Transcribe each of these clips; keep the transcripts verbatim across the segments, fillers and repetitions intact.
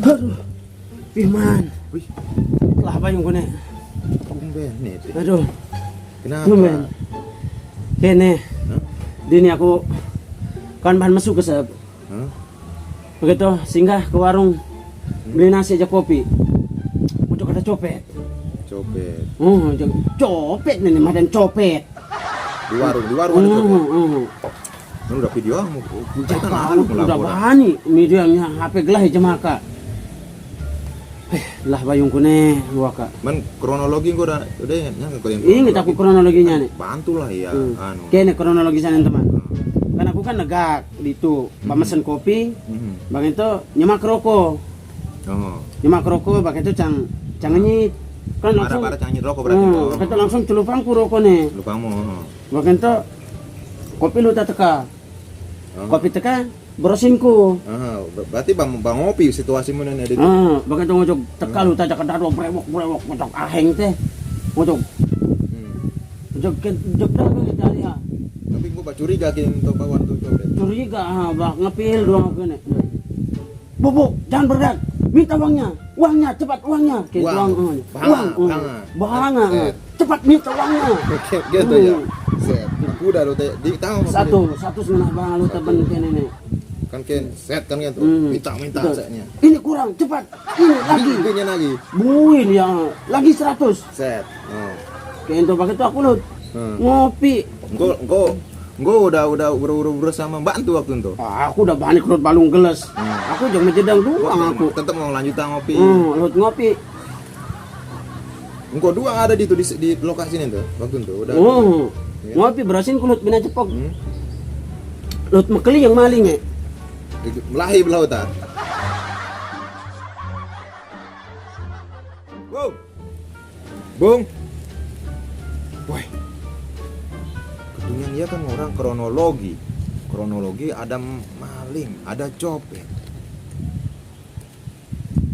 Aduh, Firman. Wih, lah bayungku ne. Tumben ne, Te. Aduh. Kenapa? Tumben. Kene. Hah? Dini aku kan bahan masuk ke sep. Hah? Begitu singgah ke warung, beli nasi aja kopi. Untuk kata copet. Copet. Oh, jang copet ne, madan copet. Di warung, di warung ada copet. Hmm, hmm. Kan udah video kamu. Udah bani, medianya H P gelah jemaka. Eh, lah bayungku ne, waka. Man kronologi gua udah, udah ingat, ingat aku kronologinya ne. Bantulah ya, anu. Kene kronologi sana, teman. Kan aku kan negak di itu, pamesen kopi, bang itu nyemak rokok. Oh. Nyemak rokok, bang itu cang, cang ngenyit. Kan langsung, bara cang ngenyit rokok berarti. Hmm, bang itu langsung celupangku rokok ne. Celupangmu, oh. Bang itu kopi lu tak teka. Oh. Kopi teka, berosinku. Aha, ber-, berarti bang, bang ngopi situasimu ne, Dit. Ah, begitu ngojok teka lu tajak ke dado, brewok, brewok, ngojok aheng te. Ngojok. Hmm. Ngojok ke, ngojok dah, ngojok dari, ha. Tapi gua bacuriga keng to kawan tuh, coba. Curiga, ha, bah ngepil doang kene. "Bu, bu, jangan bergerak. Minta uangnya. Uangnya, cepat uangnya." Kayak uang, uang, ah. Bahanga, uang, uang. Bahanga. Eh, eh. "Cepat minta uangnya." Oke, gitu ya. Hmm. Set. Aku udah lu te-, di tahu. Satu, satu setengah bang lu teben kene ne. Kan ken set kan gitu. Hmm. Minta, minta setnya. "Ini kurang, cepat. Ini lagi." Ini lagi. Buin ya, lagi seratus. Set. Oh. Kayak itu pakai tuh aku lu. Hmm. Ngopi. Engko, engko, engko udah, udah, udah, udah, udah sama bantu waktu itu. Ah, aku udah balik lut balung geles. Hmm. Aku jangan jedang doang aku. Tetep mau lanjut ngopi. Hmm, lut ngopi. Engko dua ada di itu, di, di lokasi ini tuh, waktu itu udah. Oh, iya. Ngopi berasin ku lut bina cepok. Hmm. Lut mekeli yang maling, eh. Melahi belau tar. Wow. Bung. Woi. Ketunyan ya kan orang kronologi. Kronologi ada maling, ada copet.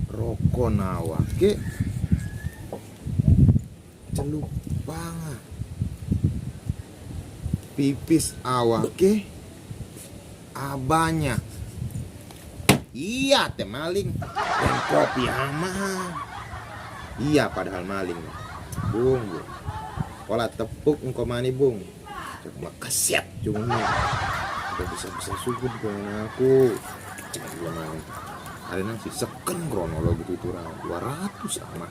Roko nawake celupanga. Pipis awake abanya. Iya, te maling. Yang kopi ama. Iya, padahal maling. Bung, bung. Pola tepuk engko mani, bung. Coba keset, cuma. Udah bisa-bisa sukun dengan aku. Cuma dua maling. Ada nang si seken kronologi itu, itu orang dua ratus ama.